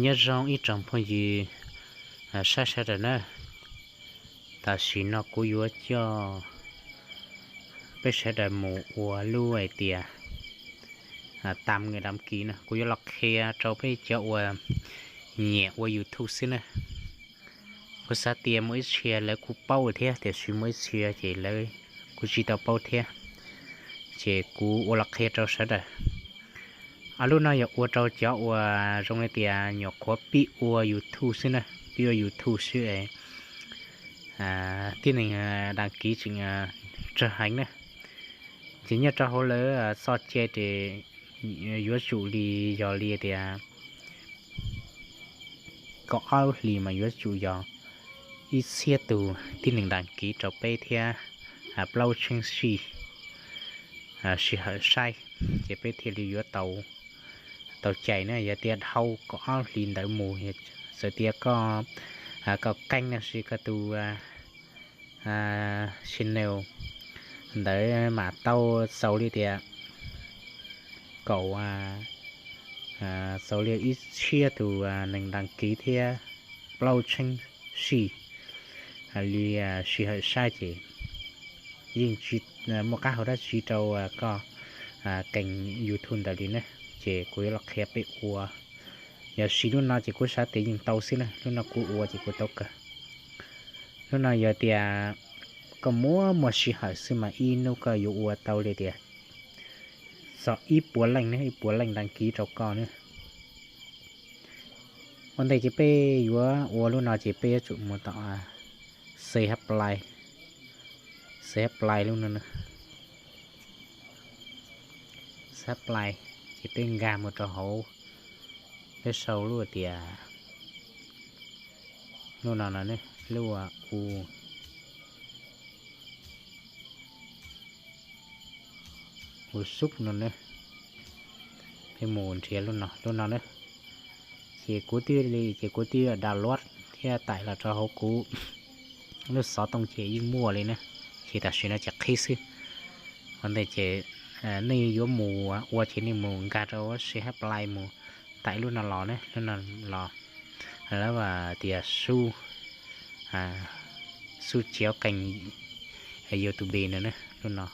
Nyob zoo ib tsoom phooj ywg saib sawv daws na, tam sim no kuv yuav coj peb sawv daws mus ua lub hais tias tam nws đăng ký na, kuv yuav los qhia rau peb cov uas nyiam ua YouTube xwb na. Kuv xav tias muaj ib txhia lawv kuj paub thiab, tiam sis muaj ib txhia ces lawv kuj tsis tau paub thiab, ces kuv ua los qhia rau sawv daws. Lub no yog ua rau cov uas zoo li tias nyuam qhuav pib ua YouTube xwb na, pib ua YouTube xwb es tib neeg đăng ký tseem tsawg heev na. Ces nyob rau hauv lawv txoj cai ces yuav tsum li, yog li tias kaum ob lub hlis mas yuav tsum yog ib txhiab tus tib neeg đăng ký rau peb thiab plaub txheeb sij sij hawm saib, ces peb thiaj li yuav tau cais na. Yog tias dhau kaum ob lub hlis ntawd mus, txawm tias koj, koj kênh no sis koj tus channel ntawd mam tau txaus li tias kaum, txaus li ib txhiab tus neeg đăng ký thiab plaub txheeb sij li sij hawm saib ces yeej tsis muaj qab hau dab tsi rau koj kênh YouTube ntawd li ne. Ces kuv yuav los qhia peb ua. Yog siv lub no ces kuv xav tias yeej tau xwb na, lub no kuv ua ces kuv tau kawg. Lub no yog tias koj muaj muaj sij hawm xwb mas ib hnub koj yuav ua tau li tias txog ib puas leej ne, ib puas leej đăng ký rau koj ne. Ua ntej ces peb yuav ua lub no ces peb yuav tsum mus tom xi hab plai, xi hab plai lub no, xi hab plai, ces peb nkag mus rau hauv, peb sau lub tias lub no no ne, lub u u sub no ne. Peb mus nrhiav lub no, lub no ne. Ces kuv twb li ces kuv twb download thiab tải los rau hauv kuv lub xov tooj ces yeej muaj li ne, ces tam sim no ces qhib xwb. Ua ntej ces nej yuav mus ua ces nej mus nkag rau xi hab plai mus tải lub no los ne, lub no los lawv tias xub, xub chiav kênh YouTube no ne, lub no.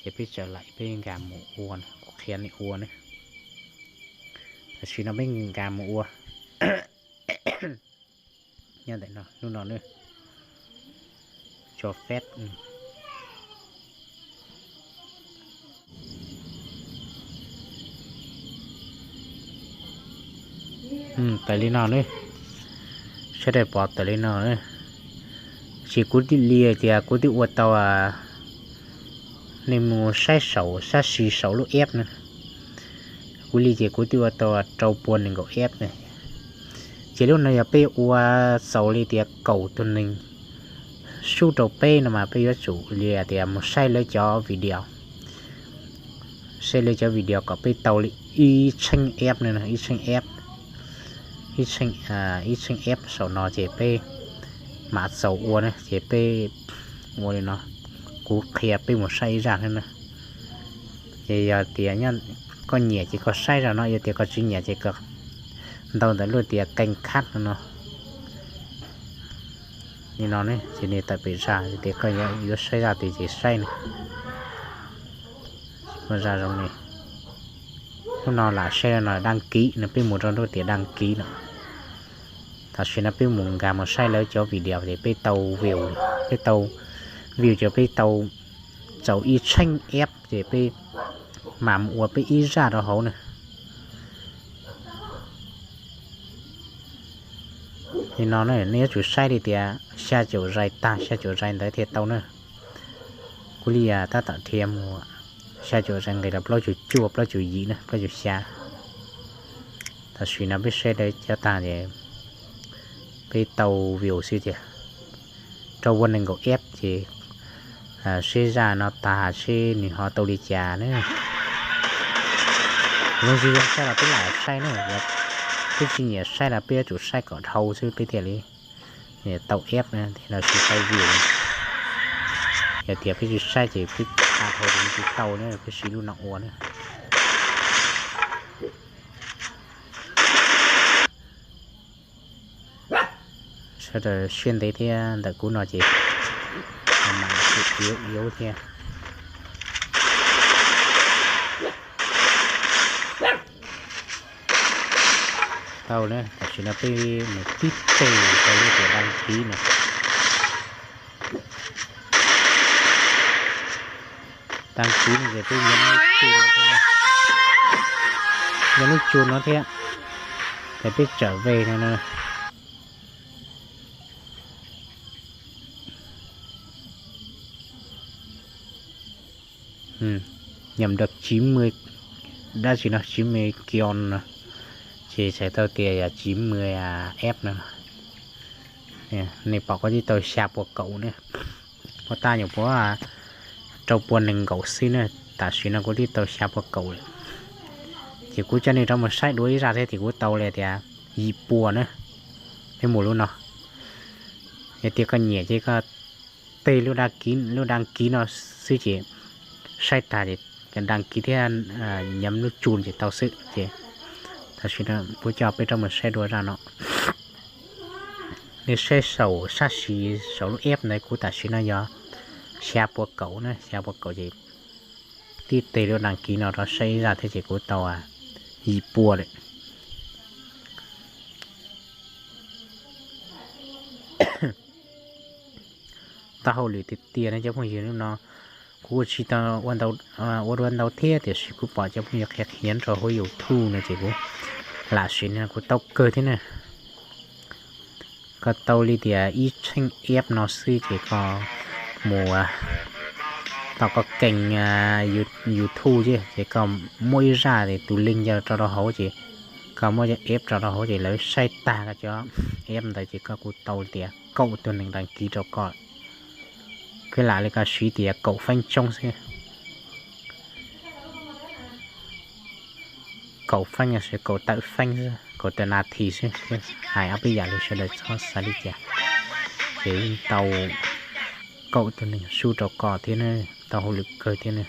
Ces peb tsaws laim peb nkag mus ua, kuv qhia nej ua ne. Tam sim no peb nkag mus ua. Nyob ntawm no, lub no ne, cho phép. Tawm li no ne, sawv daws pom tawm li no ne. Ces kuv li tias kuv twb ua tau, nej mus saib saum, saib si saum lub app no. Kuv li ces kuv twb ua tau rau pua nees nkaum app ne. Ces lub no yog peb ua txaus li tias kaum tus neeg sub rau peb no mas peb yuav tsum li tias mus saib lawv cov video, saib lawv cov video kom peb tau li ib txheeb app no, ib txheeb app, ib txheeb app saum no ces peb mam txaus ua ne. Ces peb ua li no, kuv qhia peb mus saib ib zaj ne. Ces yog tias koj nyiam ces koj saib zaj no, yog tias koj tsis nyiam ces koj ntaus ntawm lub tias kênh khác no no. Li no ne, ces nws tawm pem zaj, yog tias koj yuav saib zaj twg ces saib ne. Muaj zaj zoo ne. Lub no lam saib no đăng ký no, peb mus rau lub tias đăng ký no. Tam sim no peb mus nkag mus saib lawv cov video ces peb tau view, peb tau view ces peb tau txaus ib txheeb app ces peb mam mus ua peb ib zaj rau hauv na. Li no ne, nej yuav tsum saib li tias xya caum zais tag, xya caum zais ntawd thiaj tau na. Kuv li tab tom dhia mus xya caum zais nqis los plaub caug cuaj, plaub caug yim na, plaub caug xya. Tam sim no peb saib lawv cov tag ces peb tau view xwb tiag. Rau ua nees nkaum app ces seb zaj no tag seb nws ho tau li cas ne. Zoo tsis zoo saib los peb lam saib ne, peb tsis nyiam saib los peb yuav tsum saib kom dhau xwb peb thiaj li tau app na, thiaj los sis tau view. Yog tias peb tsis saib ces peb tha dhau ces tsis tau na, peb siv lub no ua na. Sawv daws siab ntev thiab, ntawm kuv no ces mas tsis yuav thiab. Tau na, tam sim no peb mus tib tes rau lub tias đăng ký no. Đăng ký no ces peb nyob lub tsu no thiab, ces peb trở về no na. Nhằm được chín mươi, dab tsi no, chín mươi kion no, ces txhais tau tias yog chín mươi ép no. Nej pom kuv tib tau xya puas kaum na, puas tag nyuam qhuav rau puas nees nkaum xwb na, tam sim no kuv tib tau xya puas kaum lawm. Ces kuv coj nej rov mus saib dua ib zaj thiab ces kuv tau li tias yim puas na. Peb mus lub no, yog tias koj nyiam ces koj tes lub đăng ký, lub đăng ký no xwb ces saib tag ces đăng ký thiab nhấn lub chuông ces tau xwb ces. Tam sim no kuv coj peb rov mus saib dua zaj no. Nej saib saum sab siv saum lub ép ntawd kuv tam sim no yog xya puas kaum na, xya puas kaum ces tib tes lub đăng ký no rov saib ib zaj thiab ces kuv tau yim puas lawm. Tau hauj lwm tiag tiag ne cov phooj ywg, hnub no kuv ua tsis tau ua dua ntau thiab tiam sis kuv pom cov phooj ywg qhia qhia rau hauv YouTube no ces kuv lam siv no kuv tau kawg thiab na. Koj tau li tias ib tsheej ép no xwb ces koj mus tau koj kênh YouTube ces koj muaj ib zaj tus link ntawd tso rau hauv ces koj muab cov ép tso rau hauv ces lawv saib tag koj cov ép ntawd ces koj kuj tau tias kaum tus neeg đăng ký rau koj. Kwv lam li koj siv tias kaum feeb tsoob xwb, kaum feeb, kaum tawm feeb xwb, kaum tawm nas this xwb, hais ob peb yam li sawv daws txhob xav li cas. Ces yeej tau kaum tus neeg sub rau koj thiab ne, tau hauj lwm kawg thiab ne.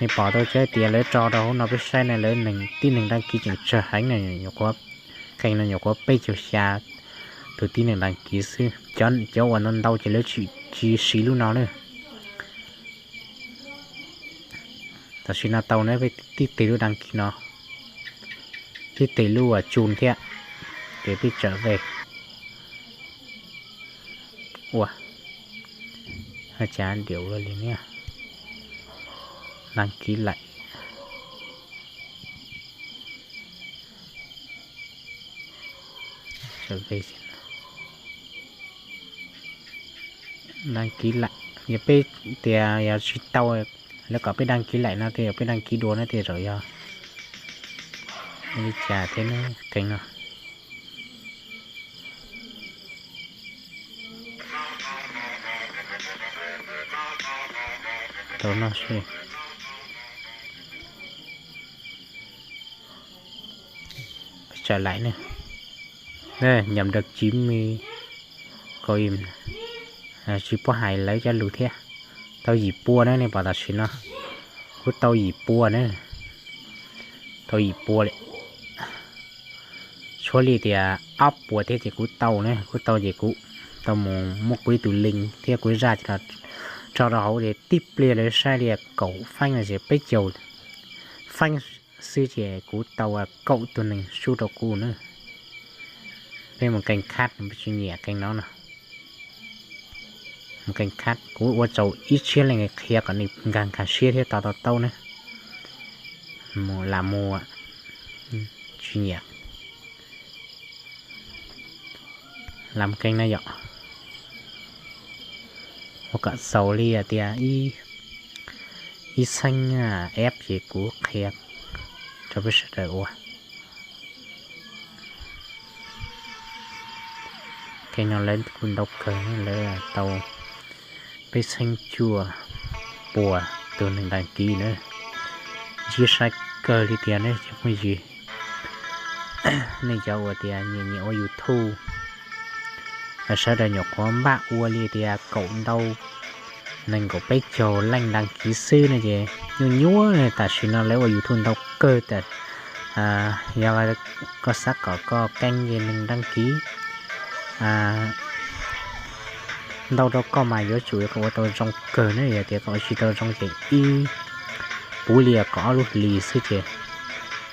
Nej pom tau tseeb tias lawv tso rau hauv no peb saib na, lawv tib neeg đăng ký tseem tsawg heev na, nyuam qhuav kênh no nyuam qhuav peb caug xya tus tib neeg đăng ký xwb, cov uas ntau ntau ces lawv tsis siv lub no na. Tam sim no tau na, peb tib tes lub đăng ký no, tib tes lub chuông thiab, ces peb trở về. Ua, cas điểm ua li ne, đăng ký lại. Đăng ký lại, yog peb tias yog tsis tau, lawv kom peb đăng ký lại no tej zaum peb đăng ký dua no tej zaum yog li cas thiab ne, kênh no. Tau no xwb. Trở lại ne, nhằm được chín mươi, tsis paub hais lawv cov lus thiab. Tau yim pua na, nej pom tam sim no kuv tau yim pua na, tau yim pua li. Tshuav li tias ob puas thiab ces kuv tau na, kuv tau ces kuv tau mus muab kuv ib tus link thiab kuv ib zaj tso rau hauv ces tib pliag lawv saib li kaum feeb no ces peb caug feeb xwb ces kuv tau kaum tus neeg sub rau kuv na. Peb mus kênh khác, peb tsis nyiam kênh no no. Mus kênh khác, kuv ua tsaus ib txhiab leej qhia kom nws nkag nkag siab thiab to to taub na. Mus lam mus, tsis nyiam lam kênh na yom. Ua kom xaus li tias ib xeeb ép ces kuv qhia rau peb sawv daws ua. Kênh no lawv kuj ntau kawg, lawv tau peb xeeb cuaj puas tus neeg đăng ký na. Ntsib sai kawg li tiag ne cov phooj ywg. Nej cov uas tias nyiam nyiam ua YouTube, sawv daws nyuam qhuav npaj ua li tias kaum ntau nees nkaum peb caug leej đăng ký xwb no ces nyuaj nyuaj, tam sim no lawv ua YouTube ntau kawg tas Yog koj xav kom koj kênh ces neeg đăng ký ntau rau koj mas yuav tsum yog koj ua tau zoo kawg ne. Yog tias koj ua tsis tau zoo ces ib puv li kaum ob lub hlis xwb ces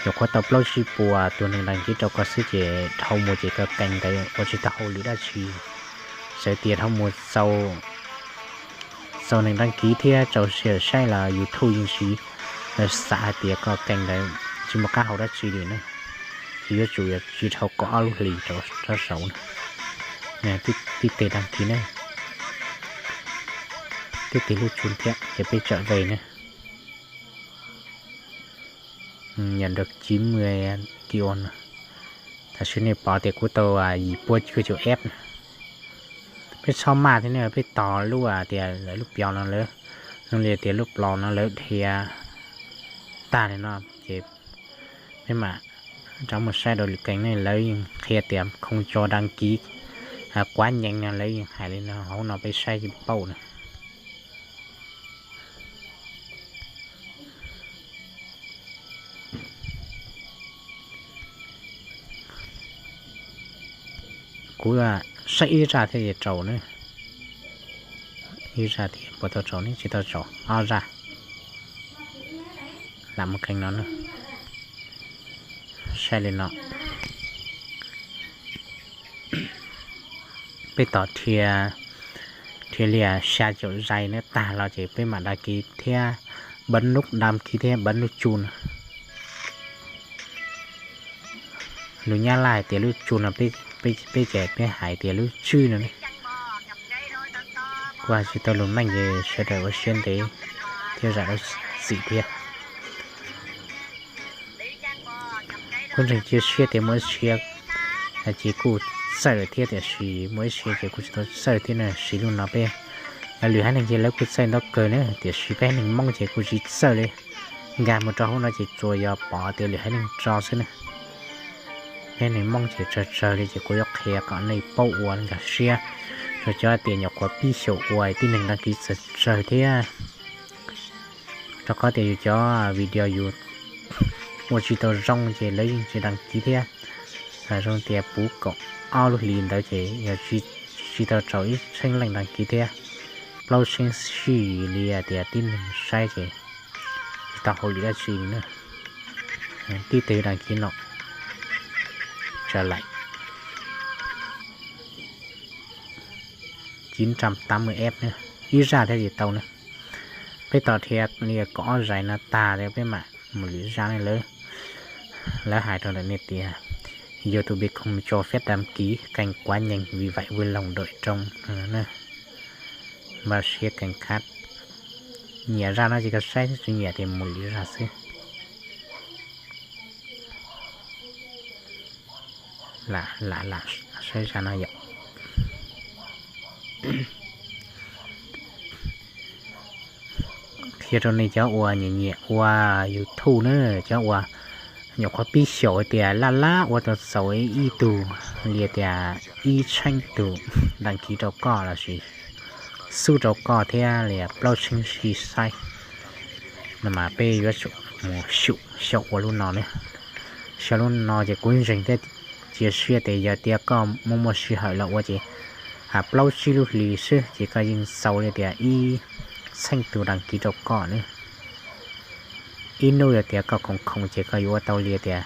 nyuam qhuav tau plaub tsib puas tus neeg đăng ký rau koj xwb ces dhau mus ces koj kênh ntawd ua tsis tau hauj lwm dab tsi. Txawm tias dhau mus txaus neeg đăng ký thiab txaus share saib los YouTube yeej tsis xav hais tias koj kênh ntawd tsis muaj qab hau dab tsi li na. Ces yuav tsum yog tsis dhau kaum ob lub hlis rau sab saud na. Tib teg đăng ký ne, tib teg lub tsum thiab ces peb tsawm ve na. Yog rau chín mươi triệu no. Tam sim nej pom tias kuv tau yim puas cuaj caum eb na. Peb txhob maj thiab ne, peb tos lub tias lawv lub plos no lawv, zoo li tias lub plos no lawv dhia tag li no ces peb mam rov mus saib rau lwm kênh ne, lawv yeej qhia tias không cho đăng ký quá nhanh no, lawv yeej hais li no hauv no peb saib tsis paub na. Kuv saib ib zaj thiab ces tsaus na. Ib zaj thiab puas tau tsaus ne, tsis tau tsaus, ob zaj. Lam mus kênh no na, saib li no. Peb tos dhia, dhia li xya caum zais na tag los ces peb mam đăng ký thiab bấm nút đăng ký thiab bấm nút chuông. Lus Nyab Laj hais tias lub tsum no, peb ces peb hais tias lub tswb no ne. Kuv hais tsis tau lus Meej ces sawv daws ua siab ntev thiab zam lub txim thiab. Kuv ntseeg cia siab tias muaj ib siab ces kuj txawj lawm thiab, tiam sis muaj ib siab ces kuj tsis tau txawj thiab na. Siv lub no peb, lwm haiv neeg ces lawv kuj txawj ntau kawg na, tiam sis peb haiv neeg Hmoob ces kuj tsis txawj li. Nkag mus rau hauv no ces tsuas yog pom tias lwm haiv neeg tso xwb na. Peb haiv neeg Hmoob ces tsawg tsawg li ces kuv yuav qhia kom nej paub ua nkag siab. Rau cov tias nyuam qhuav pib xyaum ua tib neeg đăng ký txawg tsawg thiab. Rau qhov tias yus cov video yus ua tsis tau zoo ces lawv yeej tsis đăng ký thiab. Zoo tias puv kaum ob lub hlis ntawd ces yog tsis tau tsaus ib txheeb leej đăng ký thiab, plaub txheeb sij li tias tib neeg saib ces tsis tau hauj lwm dab tsi li na. Tib teg đăng ký no, tsawg lais, chín trăm tám mươi F na, ib zaj thiab ces tau na. Peb tos dhia li kaum ob zais no tag thiab peb mam mus lwm zaj ne. Lawv, lawv hais rau ntawm nej tias YouTube không cho phép đăng ký kênh quá nhanh, vì vậy vui lòng đợi trong. Npaj siab kênh khab. Nyiam zaj no ces koj saib xwb, tsis nyiam ces mus lwm zaj xwb. Lam, lam, lam saib zaj no yom. Qhia rau nej cov uas nyiam nyiam ua YouTube na, cov uas nyuam qhuav pib xyaum tias laj laj ua tau txaus ib tug li tias ib txheeb tus đăng ký rau koj lossis sub rau koj thiab li plaub txheeb sij saib no mas peb yuav tsum mus xyaum, xyaum ua lub no ne. Xyaum lub no ces kuv ntseeg thiab cia siab tias yog tias koj muaj muaj sij hawm los ua ces plaub tsib lub hlis xwb ces koj yeej txaus li tias ib txheeb tus đăng ký rau koj ne. Ib hnub yog tias koj khoom khoom ces koj yuav ua tau li tias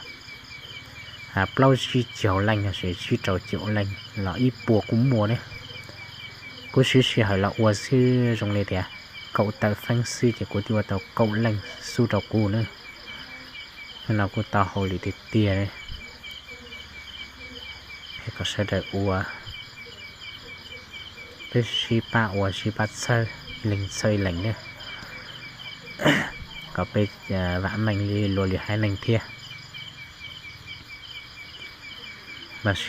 plaub tsib caug leej lossis tsib rau caum leej los ib puas kuj muaj ne. Kuv siv sij hawm los ua xwb zoo li tias kaum tawm feeb xwb ces kuv twb ua tau kaum leej sub rau kuv na. Hnub no kuj tau hauj lwm tiag tiag li. Kom sawv daws ua, peb sib pab ua sib pab txhawb, ib leeg txhawb ib leeg na, kom peb vam meej li luag lwm haiv neeg thiab. Mas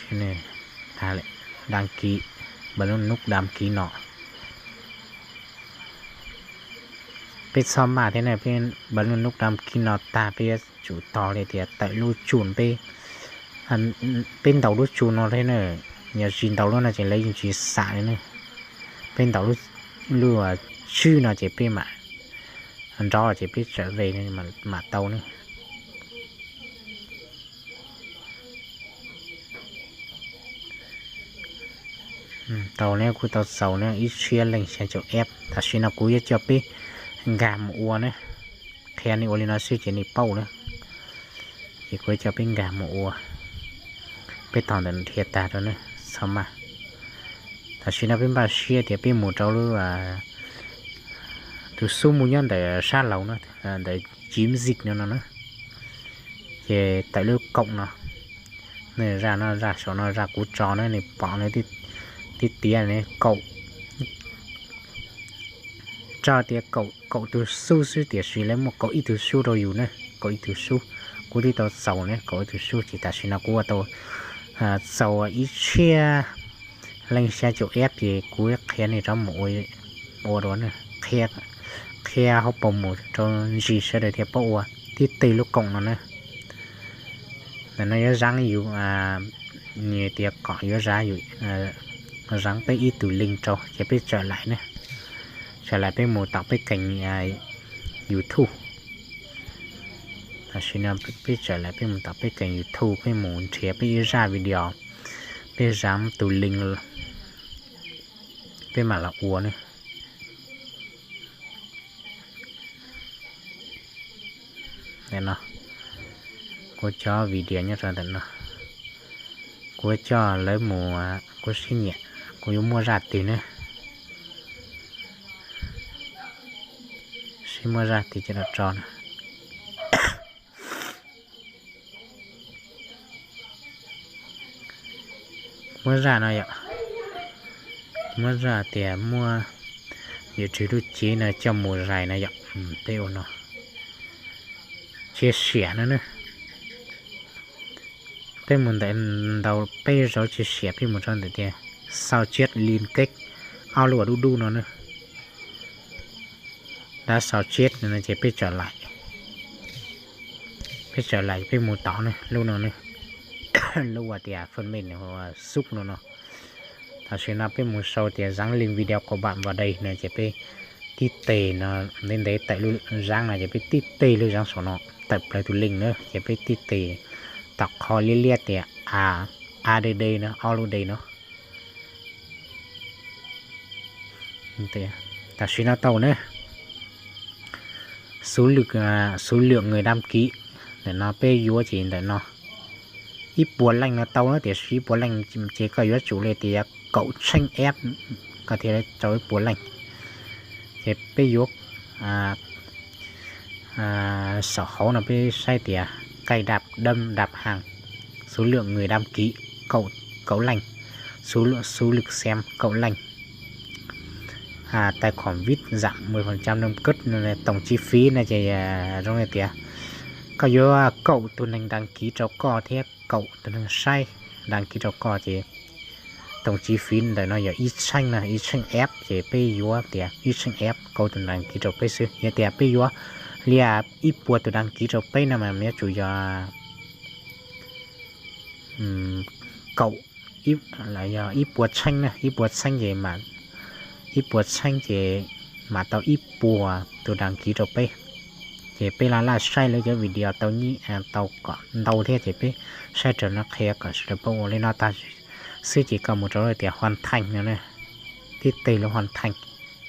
đăng ký, bấm nút đăng ký no. Peb txhob maj thiab na, peb bấm nút đăng ký no tag peb yuav tsum tos li tias tawm lub tsum peb, peb ntaus lub tsum no thiab na. Yog tsis ntaus lub no ces lawv yeej tsis xam li na. Peb ntaus lub tswb no ces peb mam nrov ces peb tsawm ve mam tau na. Tau ne, kuj tau txaus ne, ib txhiab leej xya caum F. Tam sim no kuv yuav coj peb nkag mus ua ne, qhia nej ua li no xwb ces nej paub na. Ces kuv yuav coj peb nkag mus ua, peb tos ntawm nrhiav tag rau ne, txhob maj. Tam sim no peb npaj siab tias peb mus rau lub, tus xub mus nyob ntawm sab laug no, ntawm Jim Zik no no na. Ces tawm lub kaum no, nej zaj no, zaj saum no zaj kuv tso na, nej pom no, tib tiav ne, kaum, tso tias kaum tus xub xwb tiam sis lawv muaj kaum ib tug xub rau yus ne, kaum ib tug xub. Kuv twb tau txaus ne, kaum ib tug xub ces tam sim no kuv ua tau txaus ib txhiab leej xya caum F ces kuv qhia nej rov mus ua dua, qhia hauv paus mus rau ntsis sawv daws thiaj paub ua tib teg lub kaum no na. Ntawm no yuav zaab yus, nws tias kom yuav zaab yus, zaab peb ib tug link rau ces peb tsaws laim ne, tsaws laim peb mus tom peb keeg YouTube. Tam sim no peb tsaws laim peb mus tom peb keeg YouTube, peb mus nrhiav peb ib zaj video, peb zaab tus link, peb mam los ua ne. Ntawm no, kuv cov video nyob rau ntawm no, kuv coj lawv mus, kuv sib nyiam, kuv yuav muaj zaj twg ne, sib muaj zaj twg coj los tso na. Muab zaj no yom, muab zaj tias muab YouTube lub cev no coj mus zais no yom, peb ua no, chia sẻ no ne. Peb mus ntawm ntau peb zauv chia sẻ, peb mus rau ntawm tias sao chép liên kết, ob lub dub dub no ne. Dab sao chép no ces peb tsaws laim, peb tsaws laim peb mus tod ne, lub no ne, lub uas tias phần mềm xúc no no. Tam sim no peb mus sau tias dán link video của bạn vào đây no ces peb tib tes no, ntev ntev tawm lub dán no ces peb tib tes lub dán saum no, tawm plaws tus link na ces peb tib tes tom qhov liab liab tias add no, ob lub D no. Tam sim no tau na, số lượng, số lượng người đăng ký, ntawm no peb yuav ces ntawm no ib puas leej no tau na, tiam sis ib puas leej ces koj yuav tsum li tias kaum txheeb F koj thiaj tau ib puas leej. Ces peb yuav saum hauv no peb saib tias cài đặt đăng, đặt hàng, số lượng người đăng ký kaum leej, số lượt xem kaum leej, tài khoản vip giảm mười phần trăm lương cước, tổng chi phí no ces zoo li tias koj yuav kaum tus neeg đăng ký rau koj thiab kaum tus neeg saib đăng ký rau koj ces tổng chi phí ntawm no yog ib txheeb no, ib txheeb F ces peb yuav tias ib txheeb F kaum tus đăng ký rau peb xwb. Yog tias peb yuav li ib puas tus đăng ký rau peb no mas yuav tsum yog kaum, yog ib puas txheeb na, ib puas txheeb ces, ib puas txheeb ces mam tau ib puas tus đăng ký rau peb. Ces peb laj laj saib lawv cov video tau, tau kom ntau thiab ces peb saib raws no qhia kom sawv daws paub ua li no tag xwb ces koj mus rau tias hoàn thành no, tib tes lub hoàn thành,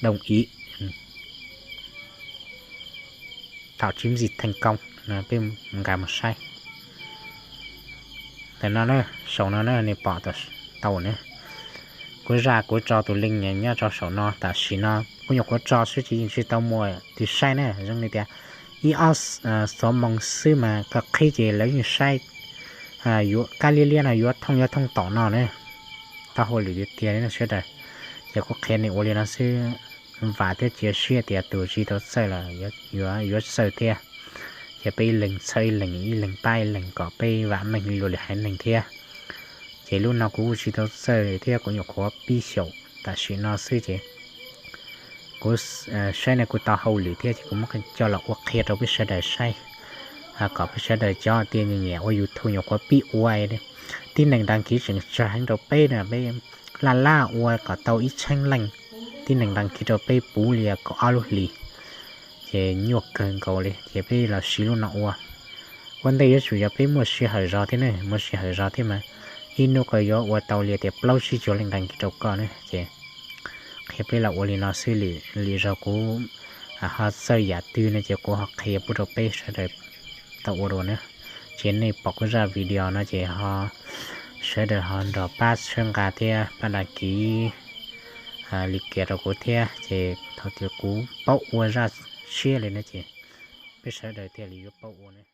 đồng ý, tạo chiến dịch thành công no peb nkag mus saib. Ntawm no na, saum no na nej pom tau na. Kuv zaj kuv tso tus link nyob rau saum no, tam sim no kuv nyuam qhuav tso xwb ces yeej tsis tau muaj tus saib na, zoo li tias ib ob xuab moos xwb mas koj qhib ces lawv yeej saib, yuav kab liab liab no yuav thooj yuav thooj tom no na. Tau hauj lwm tiag tiag li no sawv daws, ces kuv qhia nej ua li no xwb. Vam thiab cia siab tias tus tsis tau txawj los yuav txawj thiab. Ces peb ib leeg txhawb ib leeg, ib leeg pab ib leeg kom peb vam meej li luag lwm haiv neeg thiab. Ces lub no kuv kuj tsis tau txawj thiab kuv nyuam qhuav pib xyaum tam sim no xwb ces kuv saib no kuv tau hauj lwm thiab ces kuv muab coj los ua qhia rau peb sawv daws saib, kom peb sawv daws cov tias nyiam nyiam ua YouTube nyuam qhuav pib ua, tib neeg đăng ký tseem tsawg heev rau peb no, peb laj laj ua kom tau ib txheeb leej, tib neeg đăng ký rau peb puv li kaum ob lub hlis, ces nyuaj kawg nkaus li ces peb los siv lub no ua. Ua ntej yuav tsum yog peb muaj sij hawm zog thiab ne, muaj sij hawm zog thiab mas ib hnub koj yuav ua tau li tias plaub tsib caug leej nqa kis rau koj ne. Ces qhia peb los ua li no xwb, lwm zaus kuv ho txawj yam twg no ces kuv ho qhia pub rau peb sawv daws tau ua dua na. Ces nej pom kuv zaj video no ces ho sawv daws ho nrog pab txhawb nqa thiab pab dag kis li kias rau kuv thiab, ces thaum twg kuv paub ua zaj tshiab li no ces peb sawv daws thiaj li yuav paub ua na.